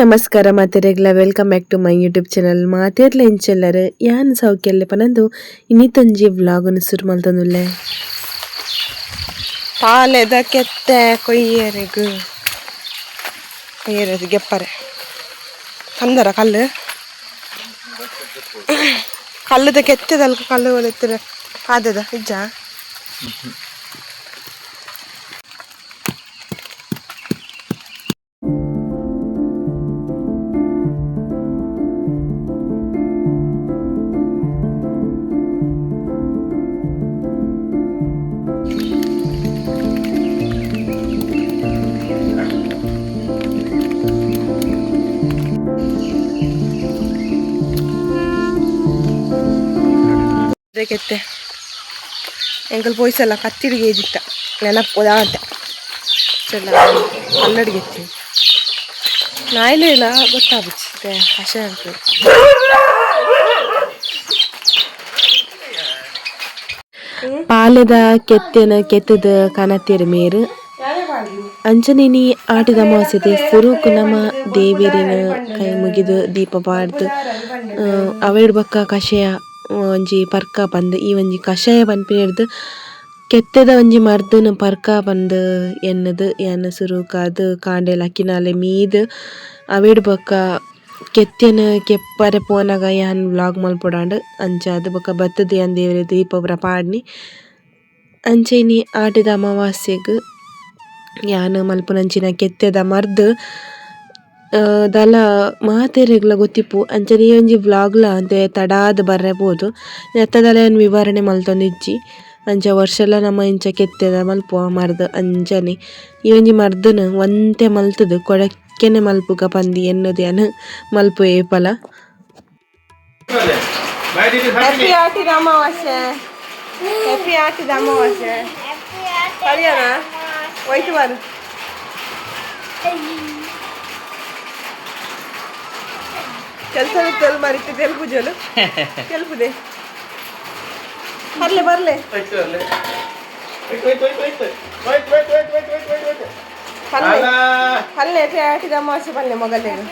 ನಮಸ್ಕಾರ ಮಾತೆರೆಗ್ಲ, welcome back to my YouTube channel. ಮಾತೆರ್ಲ ಎಂಚೆಲ್ಲರು? ಯಾನ್ ಸೌಖ್ಯಲ್ಲೆ ಪನಂದು ಇನ್ನಿತೊಂಜಿ ವ್ಲಾಗನ್ನು ಶುರು ಮಲ್ತೊಂದುಲ್ಲೆ. ಪಾಲೆದ ಕೆತ್ತೆ ಕೊಯ್ಯರೆಗ್ ಕೊಯ್ಯರೆ ಗೆಪ್ಪರೆ ಕಂದರ ಕಲ್ಲು ಕಲ್ಲುದ ಕೆತ್ತೆದಲ್ಕ ಕಲ್ಲು ಒಲೆತ್ತರ ಪಾದದ ಇಜ್ಜ. ಕೆತ್ತೆ ಎಂಕಲ್ ಪೋಯ್ಸಲ್ಲ ಕತ್ತಿಡಿಗೆ ಏಜಿತ್ತ ನೆನಪು ದಾಂತೆ ಚಲ್ಲ ಕಲ್ಲಡಿಗೆ ಎತ್ತಿ ನಾಯಿಲೆಲ್ಲ ಗೊತ್ತಾಗುತ್ತೆ ಕಷಾಯ ಆಗ್ತದೆ. ಪಾಲೆದ ಕೆತ್ತೆನ ಕೆತ್ತದ ಕನತೆರ್ ಮೇರ್. ಅಂಚನೆ ಆಟಿದ ಅಮಾವಾಸ್ಯೆ ಸುರುಕು ನಮ ದೇವೆರೆನ ಕೈ ಮುಗಿದು ದೀಪ ಪಾಡ್ದು ಅವೆಡ್ ಬೊಕ್ಕ ಕಷಾಯ ಒಂಜಿ ಪರ್ಕ ಪಂದ್. ಈ ಒಂಜಿ ಕಷಾಯ ಪನ್ಪಿನೆರ್ದ್ ಕೆತ್ತೆದ ಒಂಜಿ ಮರ್ದನ್ ಪರ್ಕ ಪಂದ್ ಎನ್ನುದು ಯಾನ್ ಸುರುಕಾದ್ ಕಾಂಡೆ ಲಕ್ಕಿನಾಲೆ ಮೀದ್ ಅವೆಡ್ ಬೊಕ್ಕ ಕೆತ್ತೆನ್ ಕೆಪ್ಪರೆ ಪೋನಗ ಯಾನ್ ವ್ಲಾಗ್ ಮಲ್ಪೊಡಾಂಡ್. ಅಂಚಾದ್ ಬೊಕ್ಕ ಬತ್ತುದು ಯಾನ್ ದೇವೆರೆ ದೀಪ ಪೂರ ಪಾಡ್ನಿ. ಅಂಚನೆ ಆಟಿದ ಅಮಾವಾಸ್ಯೆಗ್ ಯಾನ್ ಮಲ್ಪುನಂಚಿನ ಕೆತ್ತೆದ ಮರ್ದ್ ದಾಲ ಮಾತೆರೆಗ್ಲ ಗೊತ್ತಿಪ್ಪು. ಅಂಚನೆ ಈ ಒಂಜಿ ವ್ಲಾಗ್ಲ ಒಂತೆ ತಡಾದ್ ಬರ್ರೆ ಪೋದು ನೆತ್ತ ದಾಲ ಯಾನ್ ವಿವರಣೆ ಮಲ್ತೊಂದಿಜ್ಜಿ. ಅಂಚ ವರ್ಷಲ ನಮ ಇಂಚ ಕೆತ್ತೆದ ಮಲ್ಪುವ ಮರ್ದ್. ಅಂಚನೆ ಈ ಒಂಜಿ ಮರ್ದನ್ ಒಂತೆ ಮಲ್ತುದು ಕೊಡಕ್ಕೆನೆ ಮಲ್ಪುಗ ಪಂದ್ ಎನ್ನುದು ಯಾನ್ ಮಲ್ಪುವೆ ಏಪಲ. ಹ್ಯಾಪಿ ಆಟಿದ ಅಮಾವಾಸ್ಯೆ, ಹ್ಯಾಪಿ ಆಟಿದ ಅಮಾವಾಸ್ಯೆ. ಕಳಿಯೋಣ ಹೋಯ್ತು ಬಾರು. ಕೆಲಸ ತೆಲ್ ಮರಿತು ತೆಲ್ಪುಜಲು ತೆಲ್ಪುದೆ ಬರ್ಲೆ ಬರ್ಲೆ ಪಲ್ಲೆ ಪಲ್ಲೆ ಆಟಿದ ಅಮಾವಾಸ್ಯೆ ಪಲ್ಲೆ ಮೊಗಲೇನು.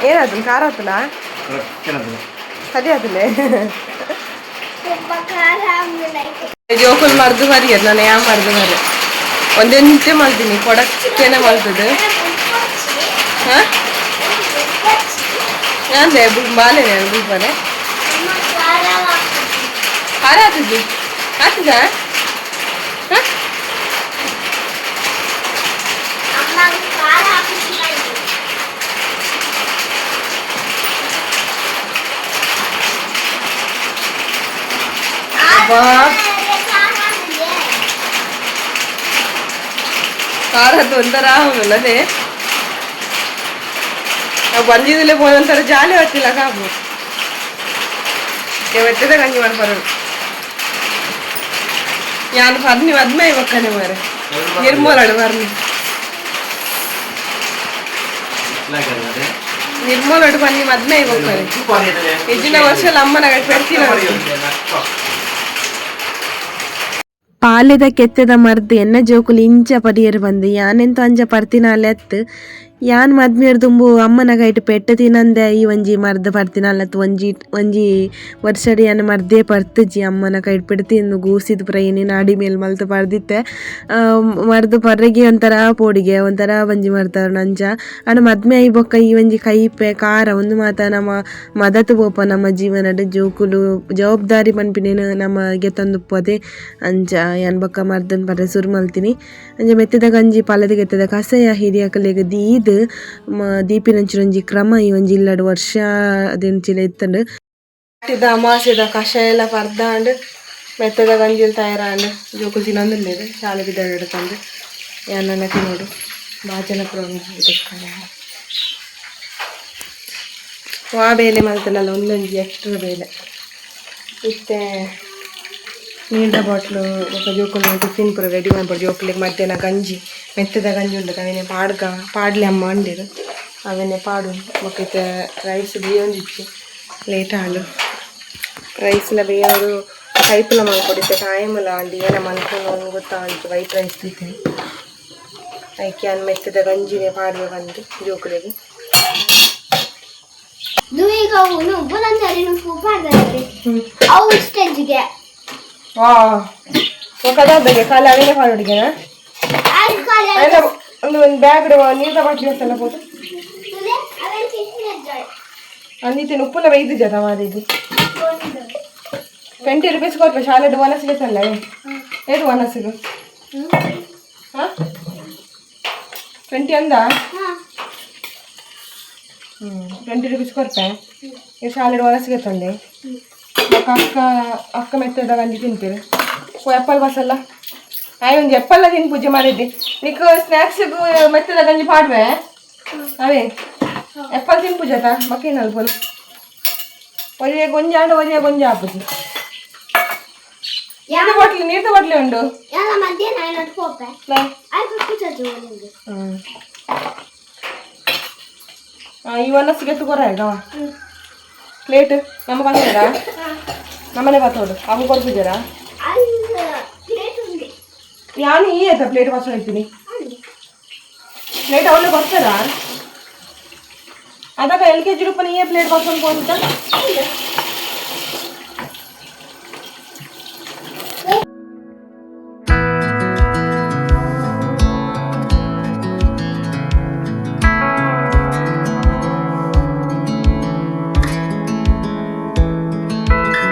ಏನಾದ್ರು ಖಾರ ಆತಲ್ಲ ಸರಿ ಆತಲೆ. ಜೋಕುಲ್ ಮರ್ದು ಮರಿಯದು ನಾನು ಯಾ ಮರ್ದು ಮರೆ ಒಂದೆಂತೆ ಮಲ್ತೀನಿ ಕೊಡಕ್ಕೆನೆ ಮಲ್ತದೆ. ಹಾ ಅಂದೆ ಬಾಲೆ ಬುಲ್ಪನೆ ಖಾರ ಆತದಿ ಆತದ. ಅಬ್ಬಾ ಖಾರದ್ದು ಒಂಥರ ಅದೇ ನಾವು ಬಂದಿದ್ದಲ್ಲೇ ಒಂಥರ ಜಾಲಿ ಆಗ್ತಿಲ್ಲ ಕಾಬು ಮೆತ್ತದ ಗಂಜಿ ಮಾಡ್ಬಾರದು. ಯಾನ್ ಪರ್ನಿ ಅದ್ಮೇ ಬಕ್ಕನೆ ಮಾರೆ ನಿರ್ಮೂಲಡು ಬರ್ನಿ ನಿರ್ಮೂಲಡು ಬನ್ನಿ ಮದ್ಮೆ ಬಕ್ಕನೆ ಹೆಚ್ಚಿನ ವರ್ಷ ಅಮ್ಮನ ಪೆಡ್ತಿನ. ಪಾಲೆದ ಕೆತ್ತೆದ ಮರ್ದ್ ಎನ್ನ ಜೋಕುಲು ಇಂಚ ಪರಿಯೆರ್ ಪಂದ್ ಯಾನೆಂತ ಅಂಚ ಪರ್ತಿನಾಲೆ ಅತ್ತ್. ಯಾನ್ ಮದ್ಮೆರ್ ದುಂಬು ಅಮ್ಮನ ಕೈಟ್ ಪೆಟ್ಟ ತಿನಂದೆ ಈ ಒಂಜಿ ಮರ್ದ್ ಪರ್ತಿನಾಲತ್. ಒಂಜಿ ಒಂಜಿ ವರ್ಷಡ್ ಯಾನ್ ಮರ್ದೇ ಪರ್ತುಜಿ. ಅಮ್ಮನ ಕೈಟ್ ಪೆಟ್ಟ ತಿಂದು ಗೂಸಿದ್ ಪೂರ ಏನೇನು ಅಡಿ ಮೇಲ್ ಮಲ್ತ್ ಪರ್ದಿತ್ತೆ. ಮರ್ದ್ ಪರ್ರೆಗೆ ಒಂಥರ ಪೋಡಿಗೆ ಒಂಥರ ಒಂಜಿ ಮರ್ದ್ ಅಂಚ. ಆಂಡ ಮದ್ಮೆ ಆಯಿ ಬೊಕ್ಕ ಈ ಒಂಜಿ ಕೈಪೆ ಖಾರ ಉಂದು ಮಾತ ನಮ ಮದತ್ ಪೋಪ. ನಮ್ಮ ಜೀವನಡ್ ಜೋಕುಲು ಜವಾಬ್ದಾರಿ ಪನ್ಪಿನೇನು ನಮ ಗೆತ್ತೊಂದುಪ್ಪದೆ. ಅಂಚ ಯಾನ್ ಬೊಕ್ಕ ಮರ್ದನ್ ಪರ್ರೆ ಸುರು ಮಲ್ತಿನಿ. ಅಂಚ ಮೆತ್ತೆದ ಗಂಜಿ ಪಾಲೆದ ಕೆತ್ತೆದ ಕಷಾಯ ಹಿರಿಯಕುಲೆಗ್ ದೀದ್ ದೀಪಿನಂಚಿನ ಒಂಜಿ ಕ್ರಮ ಈ ಒಂಜಿ ಇಲ್ಲಡ್ ವರ್ಷ ದಿಂಚಿಲ ಇತ್ತುಂಡು. ಆಟಿದ ಅಮಾವಾಸ್ಯೆದ ಕಷಾಯ ಎಲ್ಲ ಪರ್ದಾಂಡ್, ಮೆತ್ತದ ಗಂಜಿಲ್ ತಯಾರಾಂಡ್. ಜೋಕುಲು ತಿನ್ನೊಂದುಲ್ಲೆರ್ ಶಾಲೆ ಬಿದ್ದಾಡ್ ತಂದು ಯಾನ್ ತಿನ್ನೋಡು ಬಾಜನ ಪೂರ ವಾ ಬೇಲೆ ಮಲ್ತನಲ್ಲ ಒಂದೊಂಜಿ ಎಕ್ಸ್ಟ್ರಾ ಬೇಲೆ ಇತ್ತೆ. ನೀರ್ದ ಬಾಟ್ಲು ಬೊಕ್ಕ ಜೋಕುಲು ಟಿಫಿನ್ ಪೂರ ರೆಡಿ ಮಾಡ್ಬೋದು. ಜೋಕುಲಿಗೆ ಮಧ್ಯಾಹ್ನ ಗಂಜಿ ಮೆತ್ತದ ಗಂಜಿ ಉಂಡು, ಅವೇನೆ ಪಾಡ್ಗ ಪಾಡ್ಲೆ ಅಮ್ಮ ಅಂದಿರು, ಅವೇನೆ ಪಾಡು. ಬೊಕ್ಕ ಇತ್ತೆ ರೈಸ್ ಬೇಯೊಂದಿತ್ತು, ಲೇಟ್ ಆಂಡ್. ರೈಸ್ಲ ಬೇಯೋದು ಕೈಪುಲ ಮಲ್ಕೊಡಿತ್ತೆ ಟೈಮುಲ ಅಂಡಿ ಏನ ಮಲ್ಕೊಂಡು ಗೊತ್ತಾಂಜಿ ವೈಟ್ ರೈಸ್ ತಿಂತೀನಿ. ಐಕೆ ಅನ್ ಮೆತ್ತದ ಗಂಜಿನೆ ಪಾಡುವೆ ಬಂದು ಜೋಕುಲೆಗ್. ಈಗ ಅವನು ಬುಲಂದರಿನ ಪಾಡ್ದಾರೆ ಅವು ಸ್ಟೇಜ್ಗೆ. ವಾ ಒಕದಾದಗೆ ಕಾಲ ಅವೇನೆ ಪಾಡುಡಿಗೆನಾ? ಅದು ಕಾಲ. ಅಯ್ಯ, ಒಂದು ಒಂದು ಬ್ಯಾಗ್ ನೀರ್ದ ಬಾಟ್ಲಿ ಅಂತಲ್ಲ ಪೋತು. ಅಂದಿತ್ತೇನು ಉಪ್ಪುಲ ಬೈದು ಜತ ಮಾರಿದ್ದು. 20 ರುಪೀಸ್ ಕೊರ್ಪೆ ಶಾಲೆ ವನಸಿಗೆ ತಲ್ಲ. ಏದು ವನಸಿಗೆ? ಹಾಂ, 20 ಅಂದ. 20 ರುಪೀಸ್ ಕೊರ್ಪೆ ಈ ಶಾಲೆ ವನಸಿಗೆ ತಂದೆ. ಬೊಕ ಅಕ್ಕ ಅಕ್ಕ ಮೆತ್ತದ ಗಂಜಿ ತಿಂತೀರಿ. ಓ ಎಪ್ಪಲ್ ಬಸಲ್ಲ ಆಯ್ ಒಂಜಿ ಎಪ್ಪಲ್ಲ ತಿನ್ ಪೂಜೆ ಮಾಡಿದ್ದೆ. ನಿಕ್ ಸ್ನ್ಯಾಕ್ಸ್ಗು ಮೆತ್ತದ ಗಂಜಿ ಪಾಡ್ವೆ. ಅವೇ ಎಪ್ಪಲ್ ತಿನ್ ಪೂಜೆ ತಾ ಬೊಕ ಪೋಲು ಒರಿಯ ಗೊಂಜಿ ಆಂಡ ಒರಿಯ ಗೊಂಜಿ ಆಪುಜಿ. ನೀರ್ದ ಬಾಟ್ಲಿ, ನೀರ್ದ ಬಾಟ್ಲಿ ಉಂಡು. ಎಲ್ಲ ಮಧ್ಯಾಹ್ನ ಐನೂರು ಪೋಪೆ ಆಯ್ತು ಕೂಚು ನಿಮಗೆ. ಈ ಒನಸ್ಸಿಗೆ ಕೊರ ಈಗ ಪ್ಲೇಟ್ ನಮ್ಮ ಬಂದದ ನಮ್ಮನೆ ಬತ್ತೋಡು ಅವು ಕೊಡ್ತಿದ್ದೀರಾ? ಅಲ್ಲಿ ಪ್ಲೇಟ್ ಉಂಟು. ಯಾನು ಈ ಆಯ್ತಾ ಪ್ಲೇಟ್ ವಾಸ ಇರ್ತೀನಿ. ಪ್ಲೇಟ್ ಅವಳು ಕೊಡ್ತಾರಾ? ಅದಾಗ ಎಲ್ ಕೆ ಜಿ ರೂಪಾಯಿ ಈ ಪ್ಲೇಟ್ ವಾಸನ್ ಪೋಂತ.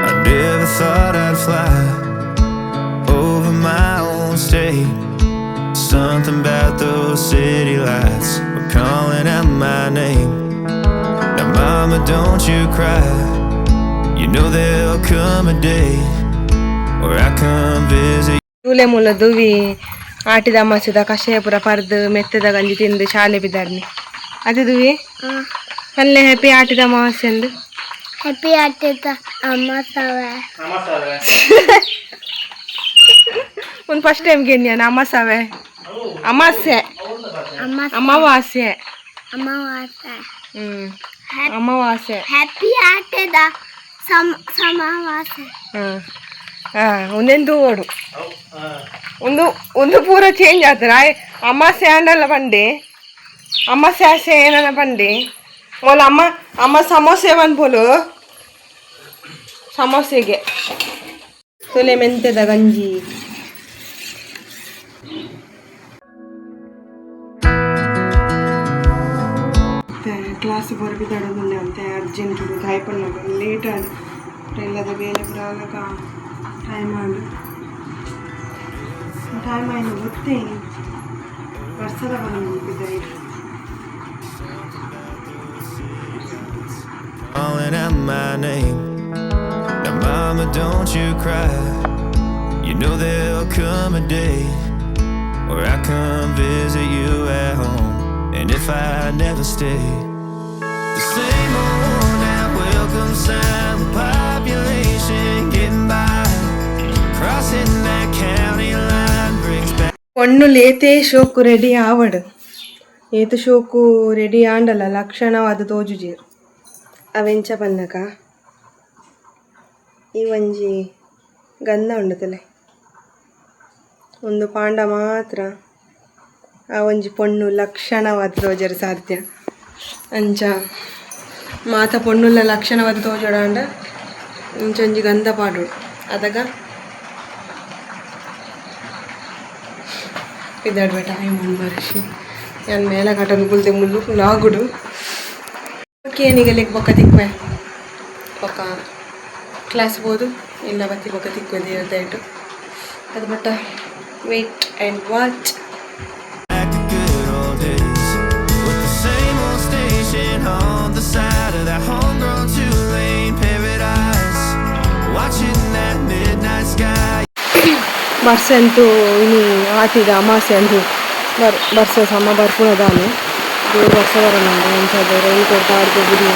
I never thought I'd fly over my own state. Something about those city lights were calling out my name. Now, mama, don't you cry. You know there'll come a day where I come visit. ತೂಲೆ ಮೂಲ ದುವಿ ಆಟಿದ ಅಮಾಸೆದ ಕಷಾಯ ಪೂರ ಪರ್ದು ಮೆತ್ತದ ಗಂಜಿ ತಿಂದು ಶಾಲೆ ಬಿದ್ದಾಡ್ನಿ ಅದು ದುವಿ ಪಲ್ಲೆ. ಹ್ಯಾಪಿ ಆಟಿದ ಅಮಾವಾಸ್ಯೆ ಅಂದು. ಹ್ಯಾಪಿ ಆಗ್ತೈತ ಅಮ್ಮ ಸಾವ. ಒಂದು ಫಸ್ಟ್ ಟೈಮ್ ಗೆನ್ಯ ಅಮಾಸವೆ ಅಮಾಸ್ಯೆ. ಅಮ್ಮ. ಅಮಾವಾಸ್ಯೆ. ಅಮಾವಾಸ್ಯೆ. ಅಮಾವಾಸ್ಯೆ. ಹ್ಯಾಪಿ ಆಗ್ತದ ಸಮ ಸಮಾವಾಸ್ಯೆ. ಹಾಂ ಹಾಂ ಒಂದೆಂದು ಓಡು ಒಂದು ಒಂದು ಪೂರ ಚೇಂಜ್ ಆಗ್ತದೆ. ಆಯ್ ಅಮಾಸೆ ಆಂಡಲ್ಲ ಪಂಡಿ ಅಮಾಸೆ ಆಸೆ ಏನನ ಪಂಡಿ ಮೊಲ ಅಮ್ಮ ಅಮ್ಮ ಸಮೋಸೆ ಪನ್ಪೋಲು ಸಮೋಸೆಗೆ ತೊಲೆ ಮೆಂತೆದ ಗಂಜಿ. ಕ್ಲಾಸ್ ಬರಬಿದ್ದಾಡೋದುಂಡೆ ಅಂತೆ ಅರ್ಜೆಂಟ್ ದಾಯಪಣ್ಣಗ ಲೇಟ್ ಆದ ಇಲ್ಲದ ಬೇಲೆ ಪೂರ ಟೈಮ್ ಆಂಡ್ ಟೈಮ್ ಆಯ್ನ ಗೊತ್ತೇ ಬರ್ಸದ ಬಂದಿದ್ದ. Calling out my name. Now, mama, don't you cry. You know there'll come a day where I come visit you at home. And if I never stay, the same old worn out welcome sign, the population getting by. Crossing that county line brings back. ಪೊಣ್ಣುಲು ಏತೇ ಶೋಕು ready ಆವಡು, ಏತು ಶೋಕು ready ಆಂಡಲ ಲಕ್ಷಣವಾದ ತೋಜುಜೆರ್. ಅವೆಂಚ ಪನ್ನಗ ಈ ಒಂಜಿ ಗಂಧ ಉಂಡುತ್ತಲೆ ಒಂದು ಪಾಂಡ ಮಾತ್ರ ಆ ಒಂಜಿ ಪೊಣ್ಣು ಲಕ್ಷಣವಾದ ತೋಜರೆ ಸಾಧ್ಯ. ಅಂಚ ಮಾತ ಪೊಣ್ಣುಲ ಲಕ್ಷಣವಾದ ತೋಜೋಡಾಂಡ ಇಂಚ ಒಂಜಿ ಗಂಧ ಪಾಡೋಡು. ಅದಗ ಪಿದಾಡ್ಬೆ ಟೈಮ್ ಉಂಡು ಮರ್ಷಿ ಯಾನ್ ಮೇಲ ಕಟನ್ ಕುಲ್ತೆ ಮುಲ್ಲು ಲಾಗುಡು ಕೇನಿಗಲೆಗ್ ಬೊಕ್ಕ ತಿಕ್ವೆ. ಬೊಕ್ಕ ಕ್ಲಾಸ್ ಬೋದು ಇಲ್ಲ ಬತ್ತಿ ಬೊಕ್ಕ ತಿಕ್ವೆ ದೇವ್ರ ಅದು. But wait and watch. Back to good old days with the same old station on the side of that homegrown 2-lane paradise, watching that midnight sky. ಬರ್ಸೆ ಅಂತೂ ಇನಿ ಆಟಿದ ಅಮಾಸೆ ಅಂದು ಬರ್ ಬರ್ಸೆ ಸಮ ಬರ್ಪುನ ದಾನೆ ದೇವ್ರು ಬರ್ಸ ಬರೋಣ ಅಂಚಾದ ರೈನ್ ಕೋಟ್ ಪಾಡ್ದು ಬುಡಿ.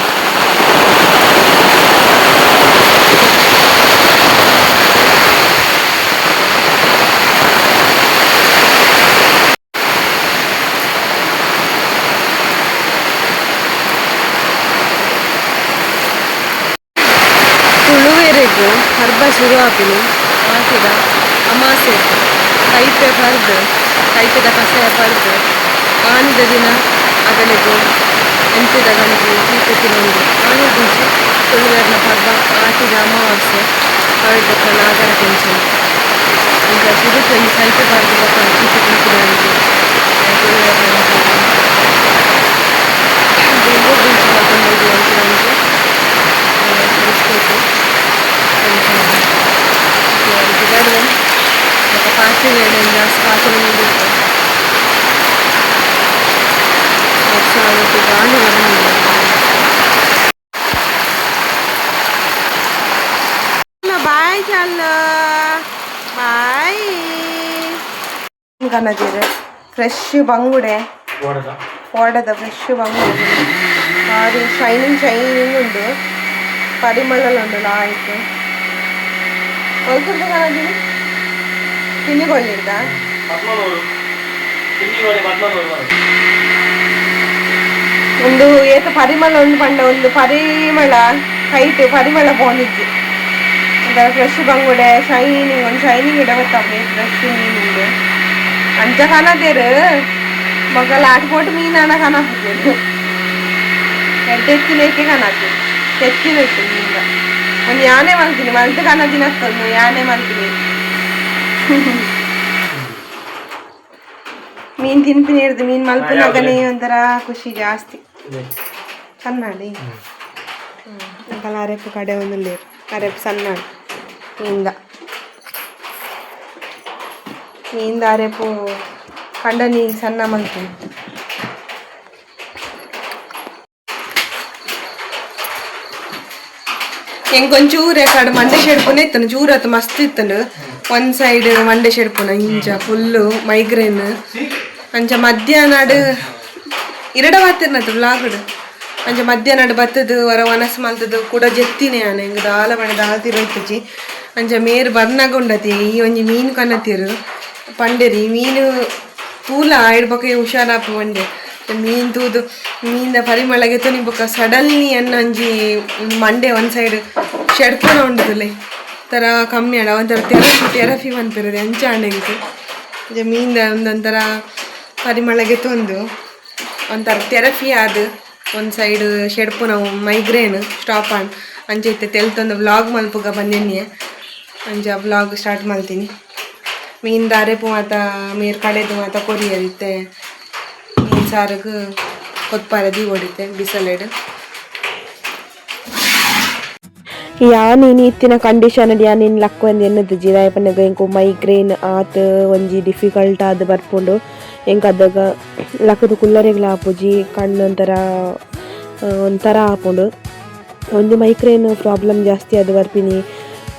ತುಳುವೆರೆಗ್ ಆಪಿನಿ ಆಟಿದ ಅಮಾಸೆ. ಕೈಪೆ ಪರ್ದು, ಕೈಪೆದ ಕಷಾಯ ಪರ್ದು ಆನಿದ ದಿನ ಅಗಲೆಗು ಎಂತಿದ ಗಂಜಿ ಚೀಪೆ ತಿನ್ನೊಂದು ಆನಿ ಗುಂಜಿ ತುಳುವೆರ್ನ ಪರ್ಬ ಆಟಿದ ಅಮಾವಾಸ್ಯೆ ಅವೆಡ್ ಬೊಕ್ಕ ನಾಗರ ಪಂಚಮಿ. ಅಂಚ ಸುರುಕು ಒಂಜಿ ಕೈಪೆ ಪರ್ದು ಬೊಕ್ಕ ಚೀಪೆ ತಿನ್ಪಿನ ಒಂಜಿ ತುಳುವೆರ್ನ ಒಂಜಿ ದುಂಬು ಗುಂಚಿ ಮಲ್ತೊಂದು ಅಂಚಿನ ಒಂಜಿ ಸಂಸ್ಕೃತಿ. ಅಂಚ ಪಿದಾಡುವೆ ಬೊಕ್ಕ ಪಾತೆರೆಡ್ ಜಾಸ್ತಿ ಪಾತೆರೊಂದು ವರ್ಷ ಆವತ್ತು ಗಾಳಿ ಬರೊಂದುಂಡು. ಬಾಯ್ ಚಾಲ ಬಾಯ್ ಕನದಿರು ಫ್ರೆಶ್ ಬಂಗುಡೆ ಓಡದ ಫ್ರೆಶ್ ಬಂಗುಡೆ ಭಾರಿ ಶೈನಿಂಗ್ ಶೈನಿಂಗ್ ಉಂಡು, ಪರಿಮಳಲ ಉಂಡು ಲಾಯ್ಕ್. ಒಲ್ತುರ್ದು ಕನದಿರಿ ಕಿನ್ನಿಗೊಳ್ಳಿರ್ದ ಒಂದು ಏತ ಪರಿಮಳ ಉಂಡು ಪಂಡ ಒಂದು ಪರಿಮಳ ಕೈಟ್ ಪರಿಮಳ ಪೋನಿಜ್ಜಿ. ಒಂಥರ ಫ್ರೆಶ್ ಬಂಗುಡೆ ಶೈನಿಂಗ್ ಒಂದು ಶೈನಿಂಗ್ ಇಡ ಬತ್ತವೆ. ಫ್ರೆಶ್ ಮೀನು ಉಂಡು. ಅಂಚ ಕನದೆರ್ ಬೊಕ ಲಾಟ್ ಪೋಟು ಮೀನಾನ ಕನಪುಜೆರ್. ಎಡ್ಡೆತ್ತಿನೇಕೆ ಕನತೆ ತೆತ್ತಿನ ಇಟ್ಟು ಮೀನ್ದ ಒಂದು ಯಾನೆ ಮಲ್ತೀನಿ ಮಲ್ತು ಕನದಿನ ಒಂದು ಯಾನೆ ಮಲ್ತೀನಿ. ಮೀನು ತಿನ್ಪಿನಿ ಹಿಡ್ದು ಮೀನು ಮಲ್ಪುನಾಗನೇ ಒಂಥರ ಖುಷಿ ಜಾಸ್ತಿ. ಕನ್ನಡಿ ಅಂಕಲ್ ಅರೆಪು ಕಡೆ ಒಂದುಲ್ಲೇರು ಅರೆಪು ಸಣ್ಣ ಮೀನ್ದ ಮೀನ್ದ ಅರೆಪು ಕಂಡನಿ ಸಣ್ಣ ಮಲ್ತೀನಿ. ಎಂಕೊಂಚೂರು ಎಕಡೆ ಮಂಡೆ ಶೆಡ್ಪುನ ಇತ್ತನು ಚೂರು ಅತ್ತು ಮಸ್ತ್ ಇತ್ತನು. ಒನ್ ಸೈಡ್ ಮಂಡೆ ಶೆಡ್ಪುನ ಇಂಚ ಫುಲ್ಲು ಮೈಗ್ರೇನ್. ಅಂಚ ಮಧ್ಯಾಹ್ನಡ್ ಇರಡ ಬಾತಿರ್ನತ್ತು ವ್ಲಾಗ್ಡ್. ಅಂಚ ಮಧ್ಯಾಹ್ನಡ್ ಬತ್ತದು ಹೊರ ವನಸ್ ಮಲ್ತದು ಕುಡ ಜೆತ್ತಿನೆ ಆನೆ ಎಂಕ್ ದಾಲ ಪಂಡ ದಾಲ ತಿರೋಯ್ತುಜಿ. ಅಂಚ ಮೇರ್ ಬರ್ನಾಗ ಉಂಡತಿ ಈ ಒಂಜಿ ಮೀನು ಕನತಿರು ಪಂಡೆರಿ ಮೀನು ತೂಲ ಆಯ್ಡ್ ಬೊಕ ಹುಷಾರಾಪು ಪಂಡೆ. ಮೀನ್ ತೂದು ಮೀನ್ದ ಪರಿಮಳಗೆ ತುನಿ ಬೊಕ ಸಡನ್ಲಿ ಎನ್ನ ಒಂಜಿ ಮಂಡೆ ಒನ್ ಸೈಡ್ ಶೆಡ್ಪುನ ಉಂಡುದುಲೆ ತರ ಕಮ್ಮಿ ಆಂಡ ಒಂಥರ ತೆರಫಿ ತೆರಫಿ ಪನ್ಪಿರದೆ ಅಂಚ ಆಂಡ್ ಎಂಕ್. ಅಂಚ ಮೀನ್ದ ಒಂದೊಂಥರ ಪರಿಮಳಗೆ ತೊಂದು ಒಂಥರ ಥೆರಪಿ ಆದ್ ಒಂದು ಸೈಡ್ ಶೆಡ್ಪುನ ಮೈಗ್ರೇನ್ ಸ್ಟಾಪ್ ಆಂಡ್. ಅಂಚ ಇತ್ತೆ ತೆಲ್ತೊಂದು ವ್ಲಾಗ್ ಮಲ್ಪುಗ ಬಂದೆನ್ಯೆ. ಅಂಚ ವ್ಲಾಗ್ ಸ್ಟಾರ್ಟ್ ಮಲ್ತೀನಿ. ಮೀನ್ದ ಅರೆಪು ಮಾತ ಮೇರ್ ಕಡೆದು ಮಾತ ಕೊರಿಯರ್. ಇತ್ತೆ ಮೀನ್ ಸಾರುಗು ಕೊತ್ಪಾರ ದೀವೊಡಿತ್ತೆ ಬಿಸಲೆಡ್. ಯಾನ್ ಇನಿ ಇತ್ತಿನ ಕಂಡೀಷನ್ ಯಾನ್ ಇನ್ ಲಕ್ಕೊಂದು ಎನ್ನುದಿಜ್ಜಿ. ದಾಯೆ ಪನ್ನಗ ಎಂಕು ಮೈಗ್ರೇನ್ ಆತ್ ಒಂಜಿ ಡಿಫಿಕಲ್ಟ್ ಆದ್ ಬರ್ಪುಂಡು. ಎಂಕ್ ಅದಗ ಲಕ್ಕುದು ಕುಲ್ಲರೆಗ್ಲ ಆಪುಜಿ, ಕಣ್ಣು ಒಂಥರ ಒಂಥರ ಆಪುಂಡು. ಒಂಜಿ ಮೈಗ್ರೇನ್ ಪ್ರಾಬ್ಲಮ್ ಜಾಸ್ತಿ ಆದ್ ಬರ್ಪಿನಿ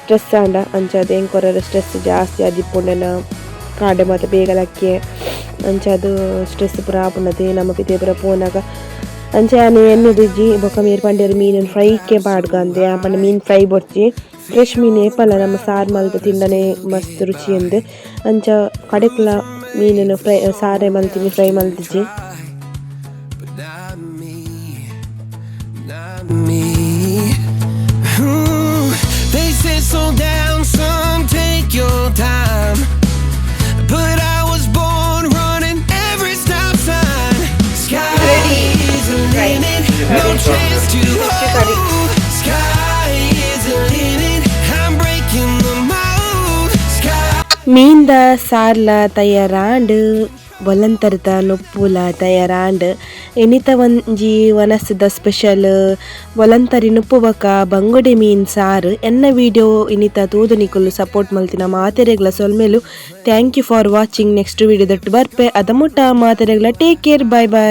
ಸ್ಟ್ರೆಸ್ ಆಂಡ. ಅಂಚಾದ್ ಎಂಕ್ ಒರ ಸ್ಟ್ರೆಸ್ ಜಾಸ್ತಿ ಆದಿಪ್ಪುಂಡನ ಕಾಂಡೆ ಮಾತ ಬೇಗ ಲಕ್ಕೆ ಅಂಚಾದ್ ಸ್ಟ್ರೆಸ್ ಪೂರ ಆಪುಂಡತೆ ನಮ ಪಿದಯಿ ಪೂರ ಪೋನಗ. ಅಂಚ ಯಾನ್ ಎನ್ನುದಿಜ್ಜಿ. ಬೊಕ ಮೇರ್ ಪಂಡೆರ್ ಮೀನುನ್ ಫ್ರೈಕೆ ಪಾಡ್ಗ ಅಂದ್. ಯಾನ್ ಪಂಡ ಮೀನ್ ಫ್ರೈ ಬೊಡ್ಚಿ, ಫ್ರೆಶ್ ಮೀನ್ ಏಪಲ ನಮ ಸಾರ್ ಮಲ್ತ್ ತಿಂಡನೆ ಮಸ್ತ್ ರುಚಿ ಅಂದ್. ಅಂಚ ಕಡೆಕ್ಲ ಮೀನುನು ಫ್ರೈ ಸಾರೆ ಮಲ್ತಿನಿ, ಫ್ರೈ ಮಲ್ತಿಜಿ. But not me, not me. Ooh, they say slow down, son, take your time. But I was born running every stop sign. Sky is the limit, no chance to hold. Sky is the limit, I'm breaking the mold. Sky. ಮೀನ್ದ ಸಾರ್ಲ ತಯಾರಾಂಡ್, ಬೊಲಂತರ್ದ ನುಪ್ಪುಲ ತಯಾರಾಂಡ್. ಇನಿತ ಒಂಜಿ ವನಸ್ದ special ಬೊಲಂತರಿ ನುಪ್ಪು ಬೊಕ ಬಂಗುಡೆ ಮೀನ್ ಸಾರು. ಎನ್ನ video ಇನಿತ ತೂದು ನಿಕುಲು ಸಪೋರ್ಟ್ ಮಲ್ತಿನ ಮಾತೆರೆಗ್ಲ ಸೊಲ್ಮೆಲು. Thank you for watching. Next ವಿಡಿಯೋದೊಟ್ಟು ಬರ್ಪೆ. ಅದ ಮುಟ್ಟ ಮಾತೆರೆಗ್ಲ take care, bye bye.